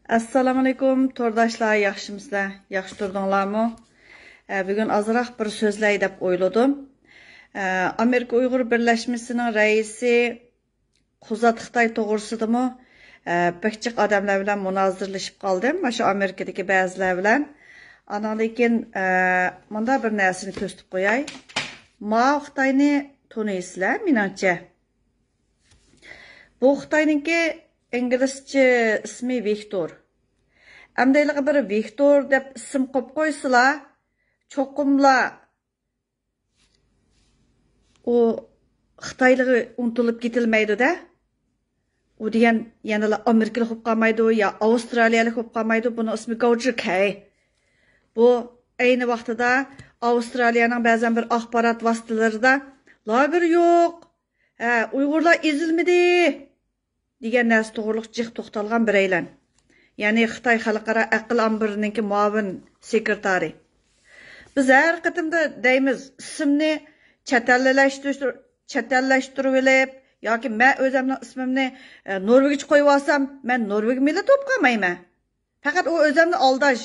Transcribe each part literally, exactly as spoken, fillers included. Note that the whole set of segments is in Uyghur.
ئەسسالامۇئەلەيكۇم، تورداشلار، ياخشىمۇسىلەر؟ ياخشى تۇردۇڭلارمۇ؟ ئە، بۈگۈن ئازراق بىر سۆزلەي دەپ ئويلىدىم. ئە، ئامېرىكا ئۇيغۇر بىرلەشمىسىنىڭ رەئىسى قۇزات خىتاي توغرىسىدىمۇ، ئە، بەك جىق ئادەملەر بىلەن مۇنازىرىلىشىپ قالدىم، مۇشۇ ئامېرىكىدىكى بەزىلەر بىلەن. ئاناندىن كېيىن، ئە، مۇنداق بىر نەرسىنى كۆرسىتىپ قوياي. ماۋۇ خىتاينى تونۇيسىلەر، مېنىڭچە. بۇ خىتاينىڭكى ئىنگلىزچە ئىسمى ۋىكتور. ئەمدى ھېلىقى بىر ۋىكتور دەپ ئىسىم قويۇپ قويسىلا، چوقۇملا ئۇ خىتايلىقى ئۇنتۇلۇپ كېتىلمەيدۇ-دە. ئۇ دېگەن يەنىلا ئامېرىكىلىق بولۇپ قالمايدۇ يا ئاۋسترالىيەلىك بولۇپ قالمايدۇ. بۇنىڭ ئىسمى گاۋجىكەي. بۇ ئەينى ۋاقتىدا ئاۋسترالىيەنىڭ بەزەن بىر ئاخبارات ۋاسىتىلىرىدا لاگېر يوق، ھە، ئۇيغۇرلار ئېزىلمىدى دېگەن نەرسە توغرۇلۇق جىق توختالغان بىرەيلەن. يەنى خىتاي خەلقئارا ئەقىل ئامبىرىنىڭكى مۇئاۋىن سېكرېتارى. بىز ھەر قېتىمدا دەيمىز، ئىسىمنى چەتەللەشتۈر-، چەتەللەشتۈرۈۋېلىپ ياكى مەن ئۆزەمنىڭ ئىسمىمنى، ئە، نورۋېگچە قويۇۋالسام، مەن نورۋېگ مىللىتى بولۇپ قالمايمەن. پەقەت ئۇ ئۆزەمنى ئالداش.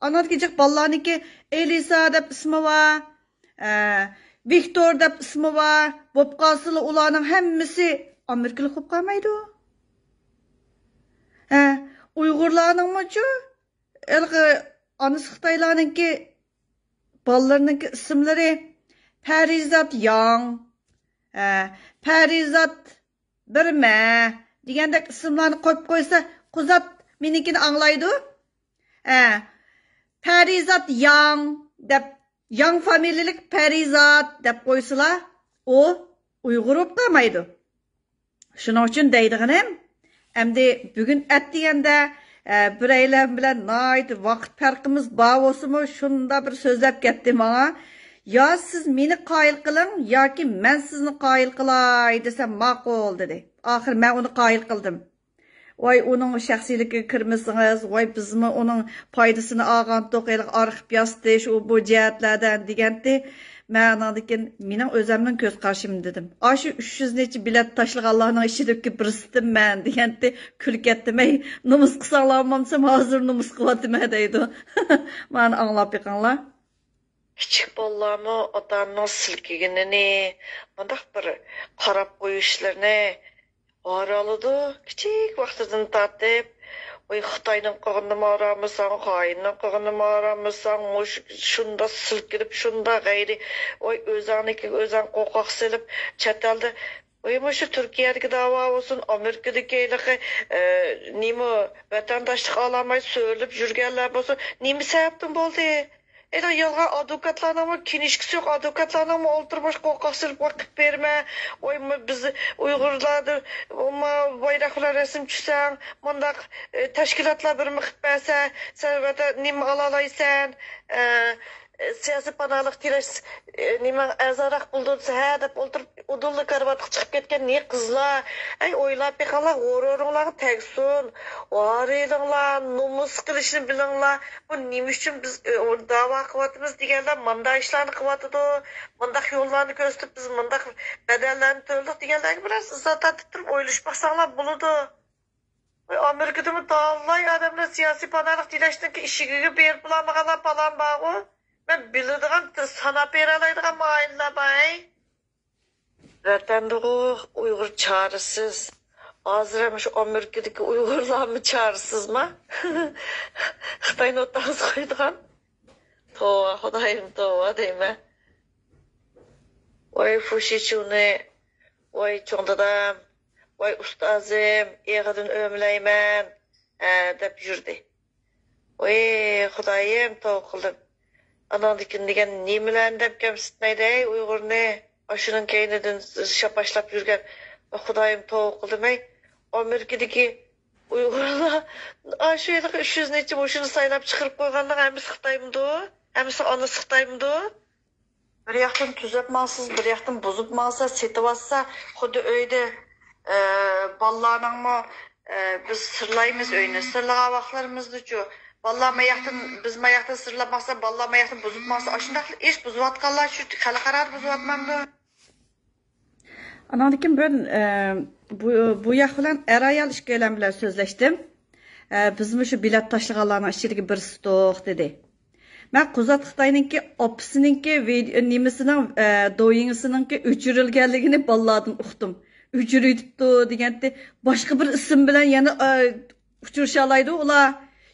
ئاناندىكى جىق بالىلارنىڭكى ئېلىسا دەپ ئىسمى بار، ئە، ۋىكتور دەپ ئىسمى بار، بولۇپ قالسىلا ئۇلارنىڭ ھەممىسى ئامېرىكىلىق بولۇپ قالمايدۇ. ھە، ئۇيغۇرلارنىڭمۇچۇ ھېلىقى ئانىسى خىتايلارنىڭكى بالىلىرىنىڭكى ئىسىملىرى پەرىزات ياڭ، ھە، پەرىزات بىرمە دېگەندەك ئىسىملارنى قويۇپ قويسا، قۇزات مېنىڭكىنى ئاڭلايدۇ. ھە، پەرىزات ياڭ دەپ، ياڭ فامىلىلىك پەرىزات دەپ قويسىلا، ئۇ ئۇيغۇر بولۇپ قالمايدۇ. شۇنىڭ ئۈچۈن دەيدىغىنىم، ئەمدى بۈگۈن ئەتىگەندە، ئە، بىرەيلەن بىلەن ناھايىتى ۋاقىت پەرقىمىز بار بولسىمۇ، شۇنداق بىر سۆزلەپ كەتتى ماڭا. يا سىز مېنى قايىل قىلىڭ، ياكى مەن سىزنى قايىل قىلاي دېسەم ماقۇل دېدى. ئاخىر مەن ئۇنى قايىل قىلدىم. ۋاي، ئۇنىڭ شەخسىيلىكىگە كىرمىسىڭىز، ۋاي، بىزمۇ ئۇنىڭ پايدىسىنى ئالغانتۇق، ھېلىقى ئارخىپ ياسىتىش، ئۇ بۇ جەھەتلەردە دېگەنتى. مەن ئاناندىن كېيىن مېنىڭ ئۆزەمنىڭ كۆز قارىشىم دېدىم. ئاشۇ ئۈچ يۈز نەچچە بىلەت تاشلىغانلارنىڭ ئىچىدىكى بىرسىتىممەن دېگەنتى، كۈلۈپ كەتتىم. ئەي، نومۇس قىلساڭلار بولمامسىز، ھازىر نومۇس قىلىۋاتىمەن دەيدۇ. مانا ئاڭلاپ بېقىڭلار. كىچىك بالىلارمۇ ئاتا-ئانىنىڭ سىلكىگىنىنى، مۇنداق بىر قاراپ قويۇشلىرىنى ھارالىدۇ. كىچىك ۋاقتىدىن تارتىپ، ۋاي، خىتاينىڭ قىلغىنىنىمۇ ھارالمىساڭ، خائىننىڭ قىلغىنىنىمۇ ھارالمىساڭ، مۇشۇ شۇنداق سىلكىنىپ، شۇنداق غەيرىي، ۋاي، ئۆزەڭنىڭكىگە ئۆزەڭ قورقاق سېلىپ، چەت ئەلدە، ۋاي، مۇشۇ تۈركىيەدىكى داۋا بولسۇن، ئامېرىكىدىكى ھېلىقى، ئە، نېمە، ۋەتەنداشلىق ئالالماي سۆرىلىپ يۈرگەنلەر بولسۇن، نېمە سەۋەبتىن بولدى؟ ئەيدىغ يالغان ئادۋوكاتلارنىڭمۇ كىنىشكىسى يوق، ئادۋوكاتلارنىڭمۇ ئولتۇرۇپ مۇشۇ قورقاق سېلىپ ۋاقىت بېرىمەن. ۋاي، مۇ-، بىز ئۇيغۇرلاردا ئۇمۇ بايراق بىلەن رەسىم چۈشسەڭ، مۇنداق، ئى، تەشكىلاتلار بىر مىخىپ بەرسە، سەن ۋەتە نېمە ئالالايسەن؟ ئە، ئى، سىياسىي پاناھلىق تىلەش، ئى، نېمە ئەرزانراق بولىدۇ دېسە، ھە دەپ ئولتۇرۇپ، ئۇدۇللا كارىۋاتقا چىقىپ كەتكەن نى قىزلار. ئەي، ئويلاپ بېقىڭلار، غۇرۇرۇڭلارغا تەگسۇن. ۋارىلىڭلار، نومۇس قىلىشنى بىلىڭلار. بۇ نېمە ئۈچۈن بىز، ئۆ، داۋا قىلىۋاتىمىز دېگەنلەر مانداق ئىشلارنى قىلىۋاتىدۇ. مانداق يوللارنى كۆرسىتىپ، بىز مانداق بەدەللەرنى تۆلىدۇق دېگەنلەرگە بىرەر ئىزاھ تارتىپ تۇرۇپ ئويلىشىپ باقساڭلار بولىدۇ. ۋاي، ئامېرىكىدىمۇ تالاي ئادەملەر سىياسىي پاناھلىق تىلەشنىڭكى ئىشىكىگە بېرىپ بولالمىغانلار پالان بارغۇ. مەن بىلىدىغان، ساناپ بېرەلەيدىغان ئائىلىلەر بار، ھەي. ۋەتەندىغۇ ئۇيغۇر چارىسىز. ھازىر ھەم شۇ ئامېرىكىدىكى ئۇيغۇرلارمۇ چارىسىزما؟ خىتاينى ئوتتۇرىغا قويىدىغان. توۋا، خۇدايىم، توۋا دەيمەن. ۋاي فۇشىچۇنى، ۋاي چوڭ دادام، ۋاي ئۇستازىم، ئېغىدىن ئۆمىلەيمەن، ھە، دەپ يۈردى. ۋاي خۇدايىم، توۋا قىلدىم. ئاناندىكىن دېگەن نېمىلەرنى دەپ كەمسىتمەيدۇ، ئەي، ئۇيغۇرنى. ئاشۇنىڭ كەينىدىن شاپاشلاپ يۈرگەن. ۋاي خۇدايىم، توۋا قىلدىم، ئەي. ئامېرىكىدىكى ئۇيغۇرلار ئاشۇ ھېلىقى ئۈچ يۈز نەچچە مۇشۇنى سايلاپ چىقىرىپ قويغاننىڭ ھەممىسى خىتايمىدۇ؟ ھەممىسى ئانىسى خىتايمىدۇ؟ بىر ياقتىن تۈزەپ ماڭسىز، بىر ياقتىن بۇزۇپ ماڭسا، سېتىۋاتسا، خۇددى ئۆيدە، ئە، بالىلارنىڭمۇ، ئە، بىز سىرلايمىز ئۆينى. سىرلىغان ۋاقىتلىرىمىزدىچۇ، بالىلار ماياقتىن، بىز ماياقتىن سىرلاپ ماڭسا، بالىلار ماياقتىن بۇزۇپ ماڭسا، ئاشۇنداق ئىش بۇزۇۋاتقانلار شۇ خەلقئارادا بۇزۇۋاتمامدۇ؟ ئاناندىن كېيىن بىر، ئە، بۇ، بۇ ياق بىلەن ئەر-ئايال ئىككىيلەن بىلەن سۆزلەشتىم. ئە، بىزمۇ شۇ بېلەت تاشلىغانلارنىڭ ئىچىدىكى بىرسىدۇق، دېدى. مەن قۇزات خىتاينىڭكى ئاپىسىنىڭكى ۋىدېئو، نېمىسىنىڭ، ئە، دويىڭىسىنىڭكى ئۆچۈرۈلگەنلىكىنى بالىلاردىن ئۇقتۇم. ئۆچۈرۈۋېتىپتۇ دېگەنتى، باشقا بىر ئىسىم بىلەن يەنە، ئە، ئۇچرىشالايدۇ ئۇلار.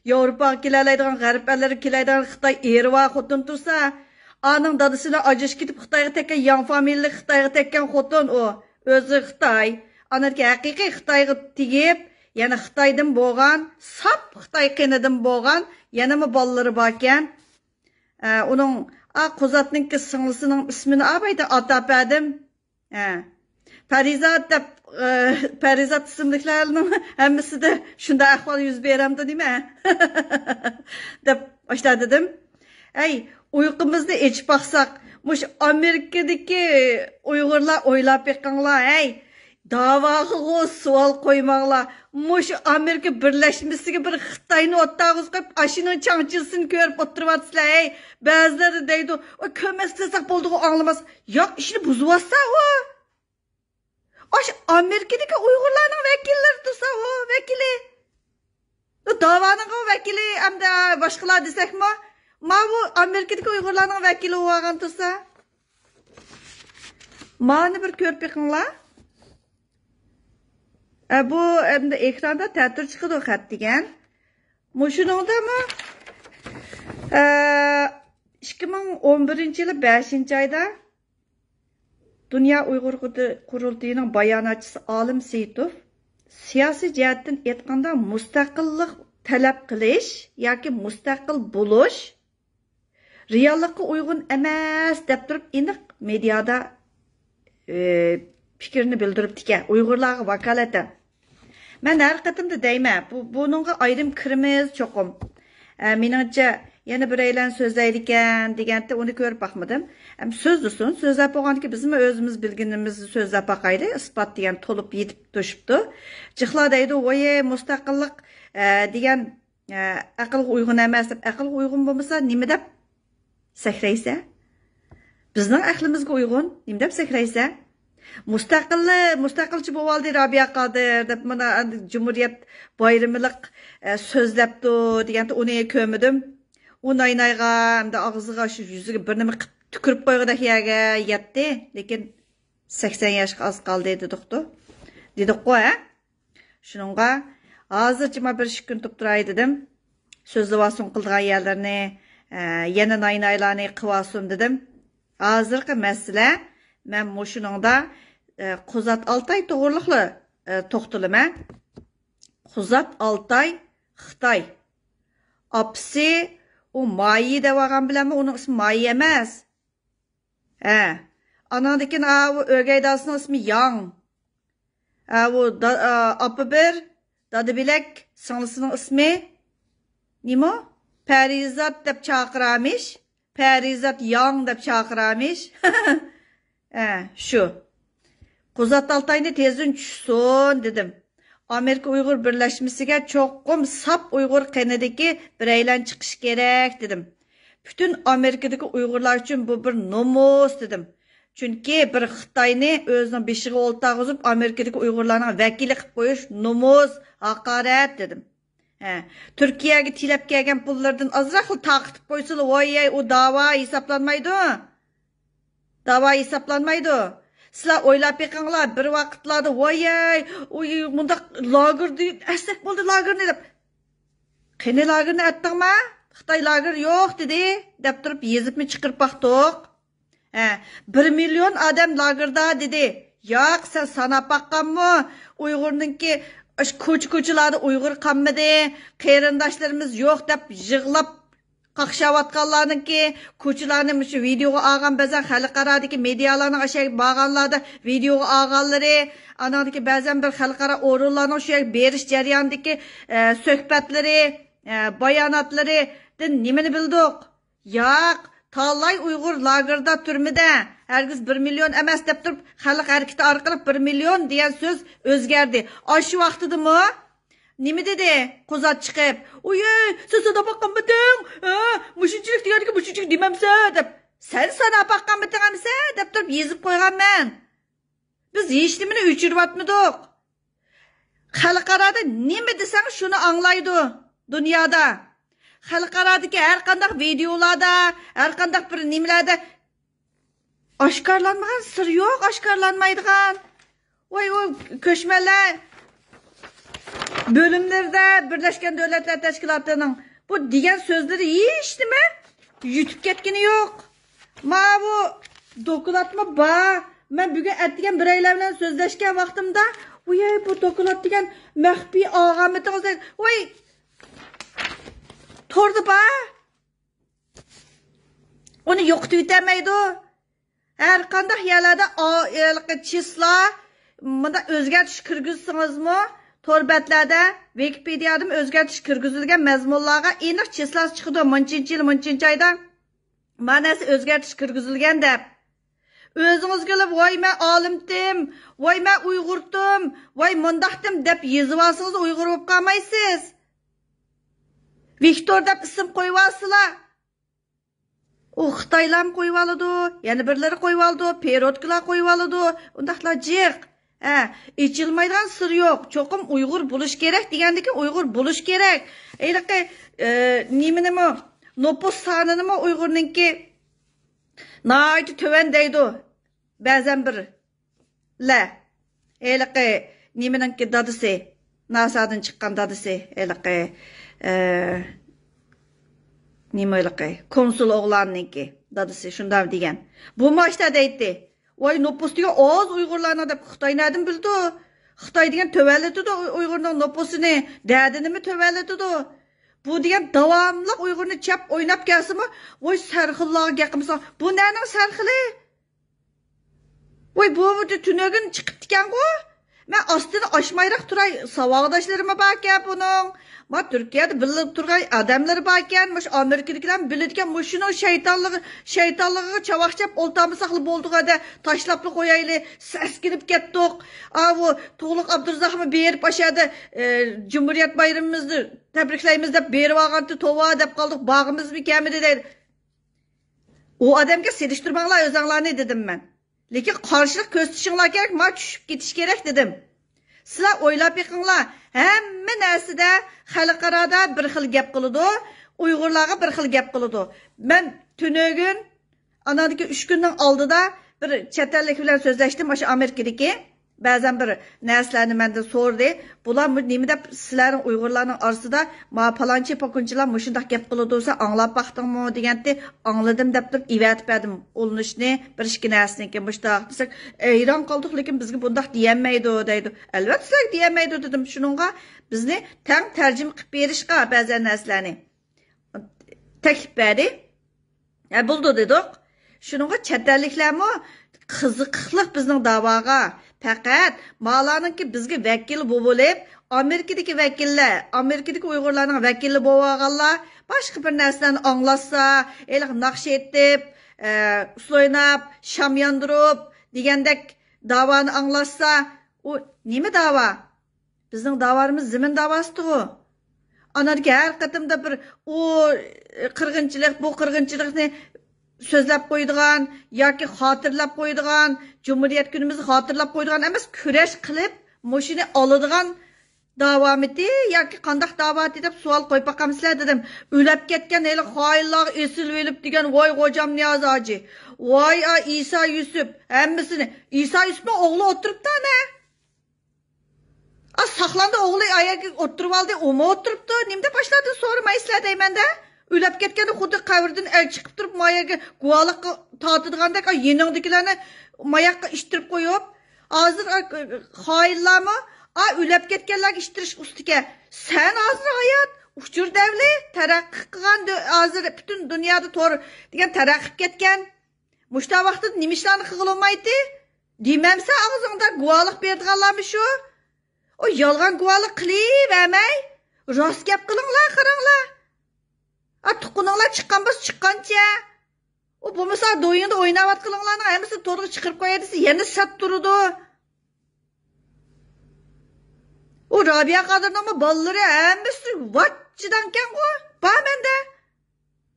ياۋروپاغا كېلەلەيدىغان، غەرب ئەللىرىگە كېلەلەيدىغان خىتاي ئېرى بار خوتۇن تۇرسا، ئانىڭ دادىسى بىلەن ئاجرىشىپ كېتىپ خىتايغا تەگكەن، ياڭ فامىلىلىك خىتايغا تەگكەن خوتۇن ئۇ. ئۆزى خىتاي. ئانىدىكى ھەقىقىي خىتايغا تېگىپ، يەنە خىتايدىن بولغان، ساپ خىتاي قېنىدىن بولغان، يەنىمۇ بالىلىرى باركەن. ئە، ئۇنىڭ، ئا، قۇزاتنىڭكى سىڭلىسىنىڭ ئىسمىنى ئابايدا ئاتاپ بەردىم. ھە. پەرىزات دەپ، ئە، پەرىزات ئىسىملىكلەرنىڭ ھەممىسىدە شۇنداق ئەھۋال يۈز بېرەمدۇ نېمە؟ دەپ ئاشۇنداق دېدىم. ئەي، ئۇيقۇمىزنى ئېچىپ باقساق، مۇشۇ ئامېرىكىدىكى ئۇيغۇرلار ئويلاپ بېقىڭلار، ھەي، داۋاغىغۇ سوئال قويماڭلار. مۇشۇ ئامېرىكا بىرلەشمىسىگە بىر خىتاينى ئوتتاغا قويۇپ، ئاشۇنىڭ چاڭچىلىسىنى كۆرۈپ ئولتۇرۇۋاتىسىلەر، ھەي. بەزىلەر دەيدۇ، «ئۇ كۆرمەسكە سالساق بولىدىغۇ، ئاڭلىماس.» ياق، ئىشنى بۇزۇۋاتسا ئۇ. ئاشۇ ئامېرىكىدىكى ئۇيغۇرلارنىڭ ۋەكىللىرى تۇرسا، ئۇ ۋەكىلى. ئۇ داۋانىڭ ۋەكىلى ھەمدە باشقىلار دېسەكمۇ، ماۋۇ ئامېرىكىدىكى ئۇيغۇرلارنىڭ ۋەكىلى بولغان تۇرسا. مانى بىر كۆرۈپ بېقىڭلار. ئە، بۇ ئەمدى ئېكراندا تەتۈر چىقىدۇ خەت دېگەن. مۇشۇنىڭدىمۇ، ئە، ئىككى مىڭ ئون بىرىنچى يىلى بەشىنچى ئايدا دۇنيا ئۇيغۇر قۇرۇلتىيىنىڭ باياناتچىسى ئالىم سېيىتوف سىياسىي جەھەتتىن ئېيتقاندا مۇستەقىللىق تەلەپ قىلىش ياكى مۇستەقىل بولۇش رېئاللىققا ئۇيغۇن ئەمەس دەپ تۇرۇپ ئېنىق مېدىيادا، ئى، پىكرىنى بىلدۈرۈپتىكەن، ئۇيغۇرلارغا ۋاكالىتەن. مەن ھەر قېتىمدا دەيمەن، بۇ، بۇنىڭغا ئايرىم كىرىمىز چوقۇم. ئە، مېنىڭچە، يەنە بىرەيلەن سۆزلەيدىكەن دېگەنتى، ئۇنى كۆرۈپ باقمىدىم. ئەم، سۆزلىسۇن، سۆزلەپ بولغاندىن كېيىن بىزمۇ ئۆزىمىز بىلگىنىمىزنى سۆزلەپ باقايلى. ئىسپات دېگەن تولۇپ يېتىپ توشۇپتۇ. جىقلار دەيدۇ، ۋويې، مۇستەقىللىق، ئە، دېگەن، ئە، ئەقىلگە ئۇيغۇن ئەمەس دەپ. ئەقىلگە ئۇيغۇن بولمىسا نېمە دەپ سەكرەيسە؟ بىزنىڭ ئەقلىمىزگە ئۇيغۇن نېمە دەپ سەكرەيسە؟ مۇستەقىللىق، مۇستەقىلچى بولۇۋالدى رابىيە قادىر دەپ مانا جۇمھۇرىيەت بايرىمىلىق، ئە، سۆزلەپتۇ دېگەندە ئۇنى كۆرمىدىم. ئۇ ناينايغا، ئەمدى ئاغزىغا، شۇ يۈزىگە بىر نېمە قىپ تۈكۈرۈپ قويغۇدەك يەرگە يەتتى. لېكىن سەكسەن ياشقا ئاز قالدى دېدۇقتۇ. دېدۇققۇ، ھە؟ شۇنىڭغا ھازىرچە مانا بىر ئىككى كۈن تۇرۇپ تۇراي دېدىم. سۆزلىۋالسۇن قىلىدىغان يەرلىرىنى، ئە، يەنە ناينايلارنى قىلىۋالسۇن دېدىم. ھازىرقى مەسىلە، مەن مۇشۇنىڭدا، ئە، قۇزات ئالتاي توغرىلىقلا، ئە، توختىلىمەن. قۇزات ئالتاي خىتاي. ئاپىسى ئۇ مايى دەۋالغان بىلەنمۇ ئۇنىڭ ئىسمى مايى ئەمەس. ھە. ئاناڭدىن كېيىن ئاۋۇ ئۆگەي دادىسىنىڭ ئىسمى ياڭ. ئاۋۇ دا-، ئا، ئاپا بىر، دادا بىلەك، سىڭلىسىنىڭ ئىسمى نېمە؟ پەرىزات دەپ چاقىرامىش. پەرىزات ياڭ دەپ چاقىرامىش. ھە، شۇ. قۇزات ئالتاينى تېزدىن چۈشسۇن دېدىم. ئامېرىكا ئۇيغۇر بىرلەشمىسىگە چوقۇم ساپ ئۇيغۇر قېنىدىكى بىرەيلەن چىقىشى كېرەك دېدىم. پۈتۈن ئامېرىكىدىكى ئۇيغۇرلار ئۈچۈن بۇ بىر نومۇس دېدىم. چۈنكى بىر خىتاينى ئۆزىنىڭ بېشىغا ئولتۇرغۇزۇپ، ئامېرىكىدىكى ئۇيغۇرلارنىڭ ۋەكىلى قىلىپ قويۇش نومۇس، ھاقارەت دېدىم. ھە، تۈركىيەگە تىلەپ كەلگەن پۇللىرىدىن ئازراقلا تارقىتىپ قويسىلا، ۋاي، ئۇ داۋا ھېسابلانمايدۇ. داۋا ھېسابلانمايدۇ. سىلەر ئويلاپ بېقىڭلار، بىر ۋاقىتلاردا، ۋايەي، ئۇي، مۇنداق لاگېر دېيىپ، ئەسلەپ بولدى لاگېرنى دەپ. قېنى لاگېرنى ئەتتىڭما؟ خىتاي لاگېر يوق دېدى، دەپ تۇرۇپ يېزىپمۇ چىقىرىپ باقتۇق. ھە، بىر مىليون ئادەم لاگېردا دېدى. ياق، سەن ساناپ باققانمۇ؟ ئۇيغۇرنىڭكى ئاشۇ كوچا-كوچىلاردا ئۇيغۇر قالمىدى. قېرىنداشلىرىمىز يوق دەپ يىغلاپ قاقشاۋاتقانلارنىڭكى، كوچىلارنى مۇشۇ ۋىدېئوغا ئالغان، بەزەن خەلقئارادىكى مېدىيالارنىڭ ئاشۇ يەرگە بارغانلاردا ۋىدېئوغا ئالغانلىرى، ئانىڭدىكى بەزەن بىر خەلقئارا ئورۇنلارنىڭ شۇ يەرگە بېرىش جەريانىدىكى، ئە، سۆھبەتلىرى، ئە، باياناتلىرىدىن نېمىنى بىلدۇق؟ ياق، تالاي ئۇيغۇر لاگېردا، تۈرمىدە، ھەرگىز بىر مىليون ئەمەس دەپ تۇرۇپ، خەلق ھەرىكىتى ئارقىلىق بىر مىليون دېگەن سۆز ئۆزگەردى. ئاشۇ ۋاقتىدىمۇ نېمە دېدى قۇزات چىقىپ؟ «ئۇيەي، سەن ساناپ باققانمىدىڭ؟ ھە؟ مۇشۇنچىلىك دېگەنگە مۇشۇنچىلىك دېمەمسەن؟» دەپ. «سەن ساناپ باققانمىدىڭ ئەمىسە؟» دەپ تۇرۇپ يېزىپ قويغانمەن. بىز ھېچنېمىنى ئۆچۈرۈۋاتمىدۇق. خەلقئارادا نېمە دېسەڭ، شۇنى ئاڭلايدۇ دۇنيادا. خەلقئارادىكى ھەر قانداق ۋىدېئولاردا، ھەر قانداق بىر نېمىلەردە ئاشكارىلانمىغان سىر يوق، ئاشكارىلانمايدىغان. ۋاي، ئۇ كۆچمەنلەر بۆلۈملىرىدە بىرلەشكەن دۆلەتلەر تەشكىلاتىنىڭ بۇ دېگەن سۆزلىرى ھېچنېمە يۈتۈپ كەتكىنى يوق. ماۋۇ دوكلاتمۇ بار. مەن بۈگۈن ئەتىگەن بىرەيلەر بىلەن سۆزلەشكەن ۋاقتىمدا، ۋۇيەي، بۇ دوكلات دېگەن مەخپىي ئالغانمىدىڭىز دەيدۇ. ۋاي، توردا بار. ئۇنى يوقىتىۋېتەلمەيدۇ. ھەر قانداق يەرلەردە ئا-، ھېلىقى چىسلا، مۇنداق ئۆزگەرتىش كىرگۈزسىڭىزمۇ، تور بەتلەردە، ۋىكىپېدىيادىمۇ ئۆزگەرتىش كىرگۈزۈلگەن مەزمۇنلارغا ئېنىق چىسلا چىقىدۇ، مۇنچىنچى يىل، مۇنچىنچى ئايدا ما نەرسە ئۆزگەرتىش كىرگۈزۈلگەن دەپ. ئۆزىڭىز كېلىپ، ۋاي مەن ئالىمتىم، ۋاي مەن ئۇيغۇرتۇم، ۋاي مۇنداقتىم دەپ يېزىۋالسىڭىز ئۇيغۇر بولۇپ قالمايسىز. ۋىكتور دەپ ئىسىم قويۇۋالسىلا. ئۇ خىتايلارمۇ قويۇۋالىدۇ، يەنە بىرلىرى قويۇۋالىدۇ، پېروتكىلار قويۇۋالىدۇ. ئۇنداقلار جىق. ھە، ئېچىلمايدىغان سىر يوق. چوقۇم ئۇيغۇر بولۇش كېرەك دېگەندىكىن ئۇيغۇر بولۇش كېرەك. ھېلىقى، ئە، نېمىنىمۇ، نوپۇس سانىنىمۇ ئۇيغۇرنىڭكى ناھايىتى تۆۋەن دەيدۇ بەزەن بىرلەر. ھېلىقى نېمىنىڭكى دادىسى، ناسادىن چىققان دادىسى، ھېلىقى، ئە، نېمە ھېلىقى، كونسۇل ئوغلاننىڭكى دادىسى شۇنداق دېگەن. بۇمۇ ئاشتا دەيتتى. ۋاي، نوپۇس دېگەن ئاز ئۇيغۇرلارنىڭ دەپ، خىتاي نەدىن بىلىدۇ؟ خىتاي دېگەن تۆۋەنلىتىدۇ ئۇيغۇرنىڭ نوپۇسىنى، دەردىنىمۇ تۆۋەنلىتىدۇ. بۇ دېگەن داۋاملىق ئۇيغۇرنى چەپ ئويناپ كەلسىمۇ، ۋاي، سەرخىللارغا گەپ قىلمىساڭ، بۇ نەنىڭ سەرخىلى؟ ۋاي، بۇ تۈنۈگۈن چىقىپتىكەنغۇ. مەن ئاستىنى ئاچمايراق تۇراي، ساۋاقداشلىرىمۇ باركەن بۇنىڭ. ما تۈركىيەدە بىللە تۇرغان ئادەملىرى باركەن، مۇشۇ ئامېرىكىدىكىلەرمۇ بىلىدىكەن، مۇشۇنىڭ شەيتانلىقى، شەيتانلىقىغا چاۋاك چاپ ئولتۇرمىساقلا بولدىغۇ ھەدە، تاشلاپلا قويايلى، سەسكىنىپ كەتتۇق. ئاۋۇ تۇغلۇق ئابدۇرازاقمۇ بېرىپ ئاشۇ يەردە، ئە، جۇمھۇرىيەت بايرىمىمىزنى تەبرىكلەيمىز دەپ بېرىۋالغانتى، توۋا دەپ قالدۇق، بارغىمىزمۇ كەلمىدى دەيدۇ. ئۇ ئادەمگە سېلىشتۇرماڭلار ئۆزۈڭلارنى دېدىم مەن. لېكىن قارشىلىق كۆرسىتىشىڭلار كېرەك، ما چۈشۈپ كېتىش كېرەك دېدىم. سىلەر ئويلاپ بېقىڭلار، ھەممە نەرسىدە خەلقئارادا بىر خىل گەپ قىلىدۇ، ئۇيغۇرلارغا بىر خىل گەپ قىلىدۇ. مەن تۈنۈگۈن، ئاناندىكى ئۈچ كۈننىڭ ئالدىدا بىر چەت ئەللىك بىلەن سۆزلەشتىم، ئاشۇ ئامېرىكىدىكى. بەزەن بىر نەرسىلەرنى مەندىن سورىدى. بۇلار مۇ-، نېمە دەپ سىلەرنىڭ ئۇيغۇرلارنىڭ ئارىسىدا ما پالانچى پاكۇنچىلار مۇشۇنداق گەپ قىلىدۇ دېسە، ئاڭلاپ باقتىڭمۇ دېگەنتى، ئاڭلىدىم دەپ تۇرۇپ ئېۋەتىپ بەردىم ئۇلىنىشنى، بىر ئىككى نەرسىنىڭكى مۇشۇنداق دېسەك، ھەيران قالدۇق، لېكىن بىزگە بۇنداق دېيەلمەيدۇ دەيدۇ. ئەلۋەتتە سىلەرگە دېيەلمەيدۇ دېدىم. شۇنىڭغا بىزنى تەڭ تەرجىمە قىلىپ بېرىشقا بەزەن نەرسىلەرنى تەكلىپ بەردى. ھە، بولىدۇ دېدۇق. شۇنىڭغا چەت ئەللىكلەرمۇ قىزىقىقلىق بىزنىڭ داۋاغا. پەقەت مالارنىڭكى بىزگە ۋەكىل بولۇپ، ئامېرىكىدىكى ۋەكىللەر، ئامېرىكىدىكى ئۇيغۇرلارنىڭ ۋەكىلى بولۇۋالغانلار، باشقا بىر نەرسىلەرنى ئاڭلاتسا، ھېلىقى ناخشا ئېيتىپ، ئە، ئۇسسۇل ئويناپ، شام ياندۇرۇپ دېگەندەك داۋانى ئاڭلاتسا، ئۇ نېمە داۋا؟ بىزنىڭ داۋالىرىمىز زېمىن داۋاسىدىغۇ. ئاناندىكى ھەر قېتىمدا بىر ئۇ قىرغىنچىلىق، بۇ قىرغىنچىلىقنى سۆزلەپ قويىدىغان ياكى خاتىرىلەپ قويىدىغان، جۇمھۇرىيەت كۈنىمىزنى خاتىرىلەپ قويىدىغان ئەمەس، كۈرەش قىلىپ مۇشۇنى ئالىدىغان داۋامىتى ياكى قانداق داۋاتى دەپ سوئال قويۇپ باقامسىلەر دېدىم. ئۆلەپ كەتكەن ھېلى خائىنلارغا ئېسىلىۋېلىپ دېگەن، ۋاي غوجام نىياز ھاجى، ۋاي ئا ئىسا يۈسۈپ، ھەممىسىنى. ئىسا يۈسۈپنىڭ ئوغلى ئولتۇرۇپتۇ ئەنە. ئا، ساقلاندى ئوغلى ئايەرگە ئولتۇرۇۋالدى، ئۇمۇ ئولتۇرۇپتۇ. نېمە دەپ ئاشلاردىن سورىمايسىلەر دەيمەندە. ئۆلۈپ كەتكەندە خۇددى قەبرىدىن ئەل چىقىپ تۇرۇپ، مايەرگە گۇۋاھلىققا تارتىدىغاندەك، ئا، يېنىڭدىكىلەرنى ماياققا ئىتتىرىپ قويۇپ، ھازىر، ئا، خائىنلارمۇ، ئا، ئۆلۈپ كەتكەنلەرگە ئىتتىرىش ئۇستىكەن. سەن ھازىر ھايات، ئۇچۇر دەۋرى، تەرەققىي قىلغان دۆ-، ھازىر پۈتۈن دۇنيادا تور دېگەن تەرەققىي قىلىپ كەتكەن. مۇشۇنداق ۋاقىتتا نېمە ئىشلارنى قىلغىلى بولمايتتى؟ دېمەمسەن ئاغزىڭدا گۇۋاھلىق بېرىدىغانلارمۇ شۇ؟ ئۇ يالغان گۇۋاھلىق قىلىۋەرمەي، راست گەپ قىلىڭلار، قاراڭلار. ئا، تۇغقىنىڭلار چىققان بولسا چىققانچە. ئۇ بولمىسا دويۇڭدا ئويناۋاتقىنىڭلارنىڭ ھەممىسىنى تورغا چىقىرىپ قوياي دېسە يەنە سەت تۇرىدۇ. ئۇ رابىيە قادىرنىڭمۇ بالىلىرى ھەممىسى ۋاچچىداڭكەنغۇ. بار مەندە.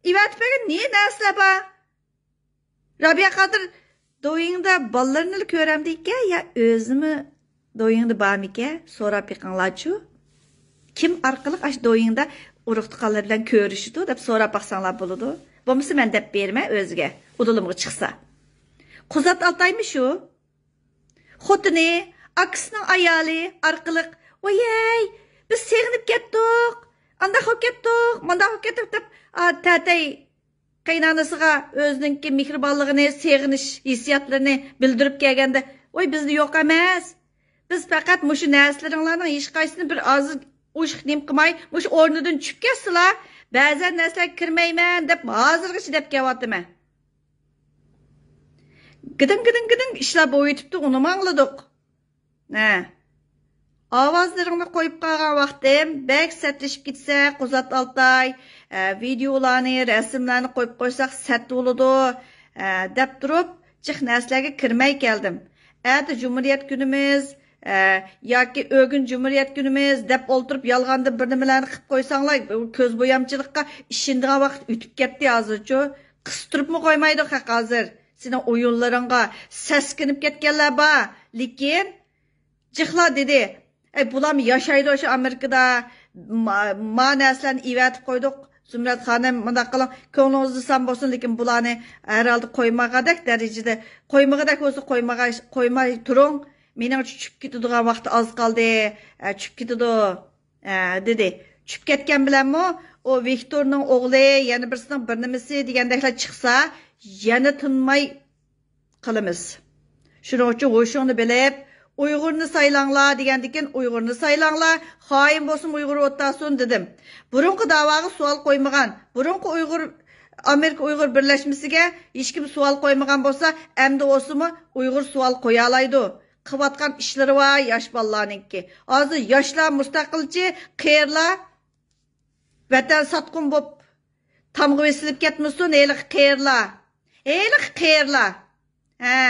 ئېۋەتىپ بەرگەن نى نەرسىلەر بار. رابىيە قادىر دويىڭدا بالىلىرىنىلا كۆرەمدىكەن يا ئۆزىمۇ دويىڭدا بارمىكەن؟ سوراپ بېقىڭلارچۇ. كىم ئارقىلىق ئاشۇ دويىڭدا ئۇرۇق-تۇغقانلىرى بىلەن كۆرۈشىدۇ دەپ سوراپ باقساڭلار بولىدۇ. بولمىسا مەن دەپ بېرىمەن ئۆزىگە. ئۇدۇلۇمغا چىقسا. قۇزات ئالتايمۇ شۇ؟ خوتۇنى، ئاكىسىنىڭ ئايالى ئارقىلىق، ۋايەي، بىز سېغىنىپ كەتتۇق، ئانداق بولۇپ كەتتۇق، مانداق بولۇپ كەتتۇق دەپ، ئا، تەتەي قېيىنئانىسىغا ئۆزىنىڭكى مېھرىبانلىقىنى، سېغىنىش ھېسسىياتلىرىنى بىلدۈرۈپ كەلگەندە، ۋاي، بىزدە يوق ئەمەس. بىز پەقەت مۇشۇ نەرسىلىرىڭلارنىڭ ھېچقايسىسىنى بىر ئاز ئۇششۇق نېمە قىلماي، مۇشۇ ئورنىدىن چۈشۈپ كەتسىلا، بەزەن نەرسىلەرگە كىرمەيمەن دەپ ھازىرغىچە دەپ كەلۋاتىمەن. گىدىڭ، گىدىڭ، گىدىڭ ئىشلار بولۇۋېتىپتۇ، ئۇنىمۇ ئاڭلىدۇق. ھە. ئاۋازلىرىڭنى قويۇپ قالغان ۋاقتىم، بەك سەتلىشىپ كېتىسە، قۇزات ئالتاي، ھە، ۋىدېئولارنى، رەسىملەرنى قويۇپ قويساق سەت بولىدۇ، ھە، دەپ تۇرۇپ، جىق نەرسىلەرگە كىرمەي كەلدىم. ئەتە جۇمھۇرىيەت كۈنىمىز، ھە، ياكى ئۆگۈن جۇمھۇرىيەت كۈنىمىز دەپ ئولتۇرۇپ، يالغاندىن بىر نېمىلەرنى قىلىپ قويساڭلار، كۆز بويامچىلىققا ئىشىنىدىغان ۋاقىت ئۆتۈپ كەتتى ھازىرچۇ. قىستۇرۇپمۇ قويمايدۇ خەق ھازىر. سېنىڭ ئويۇنلىرىڭغا سەسكىنىپ كەتكەنلەر بار. لېكىن جىقلا دېدى، ئەي، بۇلارمۇ ياشايدۇ شۇ ئامېرىكىدا. ما، ما نەرسىلەرنى ئېۋەتىپ قويدۇق. زۇمرەت خانىم، مۇنداق قىلىڭ، كۆڭلىڭىزدە سان بولسۇن، لېكىن بۇلارنى ھەر ھالدا قويمىغۇدەك دەرىجىدە، قويمىغۇدەك بولسا قويمىغاي-، قويماي تۇرۇڭ. مېنىڭچە چۈشۈپ كېتىدىغان ۋاقتى ئاز قالدى. ئە، چۈشۈپ كېتىدۇ. ئە، دېدى. چۈشۈپ كەتكەن بىلەنمۇ ئۇ ۋىكتورنىڭ ئوغلى، يەنە بىرسىنىڭ بىر نېمىسى دېگەندەكلەر چىقسا، يەنە تىنماي قىلىمىز. شۇنىڭ ئۈچۈن ھوشۇڭنى بىلىپ، ئۇيغۇرنى سايلاڭلار دېگەندىكىن، ئۇيغۇرنى سايلاڭلار، خائىن بولسىمۇ ئۇيغۇر ئولتۇرسۇن دېدىم. بۇرۇنقى داۋاغا سوئال قويمىغان، بۇرۇنقى ئۇيغۇر، ئامېرىكا ئۇيغۇر بىرلەشمىسىگە ھېچكىم سوئال قويمىغان بولسا، ئەمدى بولسىمۇ ئۇيغۇر سوئال قويالايدۇ. قىلىۋاتقان ئىشلىرى بار ياش بالىلارنىڭكى. ھازىر ياشلار مۇستەقىلچى، قېرىلار ۋەتەن ساتقۇن بولۇپ تامغا بېسىلىپ كەتمىسۇن، ھېلىقى قېرىلار. ھېلىقى قېرىلار. ھە،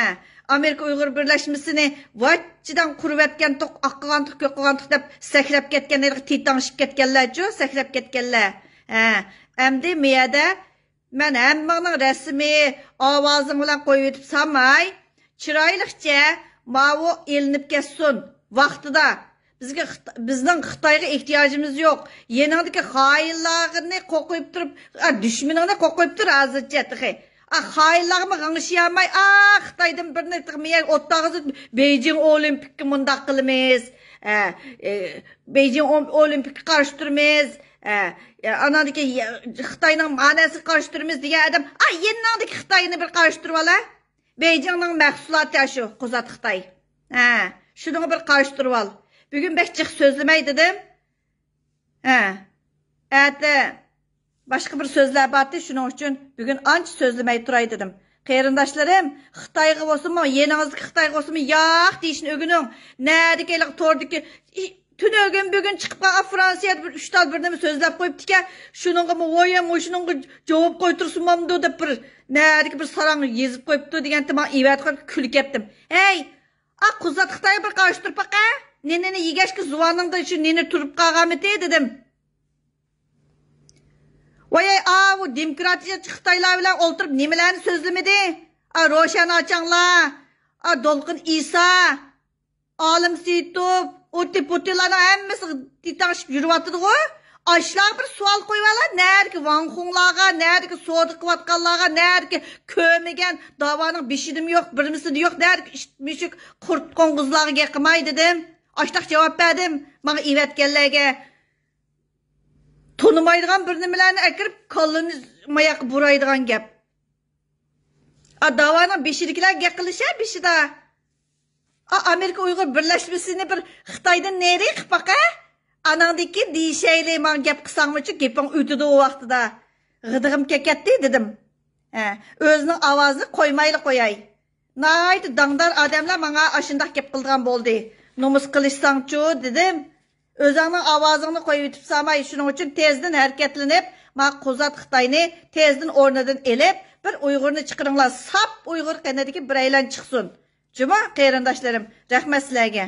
ئامېرىكا ئۇيغۇر بىرلەشمىسىنى ۋاججىدان قۇرۇۋەتكەنتۇق، ئاق قىلغانتۇق، كۆك قىلغانتۇق دەپ سەكرەپ كەتكەن ھېلىقى تېتاڭشىپ كەتكەنلەرچۇ، سەكرەپ كەتكەنلەر. ھە، ئەمدى مۇ يەردە مەن ھەممىڭنىڭ رەسىمى، ئاۋازىڭ بىلەن قويۇۋېتىپ ساماي، چىرايلىقچە ماۋۇ ئېلىنىپ كەتسۇن ۋاقتىدا. بىزگە خىت-، بىزنىڭ خىتايغا ئېھتىياجىمىز يوق. يېنىڭدىكى خائىنلارنى قوقۇپ تۇرۇپ، ئا، دۈشمىنىڭنى قوقۇپ تۇر ھازىرچە تېخى. ئا، خائىنلارغىمۇ غىڭشىيالماي، ئا، خىتايدىن بىرنى تېخى مېيەر ئوتتاغىزىپ، بېيجىڭ ئولىمپىككە مۇنداق قىلىمىز. ئە، ئە، بېيجىڭ ئو-، ئولىمپىككە قارشى تۇرىمىز. ئە، ئە، ئاناندىكى يە-، خىتاينىڭ مانەسىگە قارشى تۇرىمىز دېگەن ئادەم، ئا، يېنىڭدىكى خىتاينى بىر قارشى تۇرۇۋال، ھە. بېيجىڭنىڭ مەھسۇلاتى شۇ، قۇزات خىتاي. ھە، شۇنىڭغا بىر قارشى تۇرۇۋال. بۈگۈن بەك جىق سۆزلىمەي دېدىم. ھە، ئەتە باشقا بىر سۆزلەر بارتى، شۇنىڭ ئۈچۈن بۈگۈن ئانچە سۆزلىمەي تۇراي دېدىم. قېرىنداشلىرىم، خىتايغا بولسىمۇ، يېنىڭىزدىكى خىتايغا بولسىمۇ، ياق دېيىشنى ئۆگىنىڭ. نەدىكى ھېلىقى توردىكى، ئى، تۈنۈگۈن بۈگۈن چىقىپ قالغان فرانسىيەدە بىر ئۈچ تال بىر نېمە سۆزلەپ قويۇپتىكەن، شۇنىڭغىمۇ، ۋوي، مۇشۇنىڭغا جاۋاب قويتۇرسىمامدۇ دەپ بىر نەدىكى بىر ساراڭ يېزىپ قويۇپتۇ دېگەنتى ماڭا ئېۋەتىپ قويۇپ كۈلۈپ كەتتىم. ھەي، ئا، قۇزات خىتايغا بىر قارشى تۇرۇپ باقە. نېنىنى يېگەچكە زۇۋانىڭدا شۇ نېنى تۇرۇپ قالغانمىتى دېدىم. ۋاي، ئاۋۇ دېموكراتىيەچى خىتايلار بىلەن ئولتۇرۇپ نېمىلەرنى سۆزلىمىدى؟ ئا، روشەن ئاچاڭلار، ئا، دولقۇن ئىسا، ئالىم سېيىتوف، ئۇتى پۇتىلارنىڭ ھەممىسى تېتىڭشىپ يۈرۈۋاتىدىغۇ. ئاشۇلارغا بىر سوئال قويۇۋالە، نەدىكى ۋاڭخۇڭلارغا، نەدىكى سودا قىلىۋاتقانلارغا، نەدىكى كۆرمىگەن داۋانىڭ بېشىدىمۇ يوق، بىرمىسىدە يوق، نەدىكى ئىت مۈشۈك قۇرت قوڭغۇزلارغا گەپ قىلماي دېدىم. ئاشتاق جاۋاب بەردىم ماڭا ئېۋەتكەنلەرگە. تونۇمايدىغان بىر نېمىلەرنى ئەكىرىپ، كاللىنى ماياققا بۇرايدىغان گەپ. ئا، داۋانىڭ بېشىدىكىلەر گەپ قىلىشە بېشىدا. ئا، ئامېرىكا ئۇيغۇر بىرلەشمىسىنى بىر خىتايدىن نېرى قىلىپ باقە. ئاناڭدىن كېيىن دېيىشەيلى، ماڭا گەپ قىلساڭمۇچۇ، گېپىڭ ئۆتىدۇ ئۇ ۋاقتىدا. غىدىقىم كېكەتتى دېدىم. ھە، ئۆزىنىڭ ئاۋازىنى قويمايلا قوياي. ناھايىتى داڭدار ئادەملەر ماڭا ئاشۇنداق گەپ قىلىدىغان بولدى. نومۇس قىلىشساڭچۇ دېدىم. ئۆزۈڭنىڭ ئاۋازىڭنى قويۇۋېتىپساماي، شۇنىڭ ئۈچۈن تېزدىن ھەرىكەتلىنىپ، ما قۇزات خىتاينى تېزدىن ئورنىدىن ئېلىپ، بىر ئۇيغۇرنى چىقىرىڭلار، ساپ ئۇيغۇر قېنىدىكى بىرەيلەن چىقسۇن. جۇمۇ قېرىنداشلىرىم، رەھمەت سىلەرگە.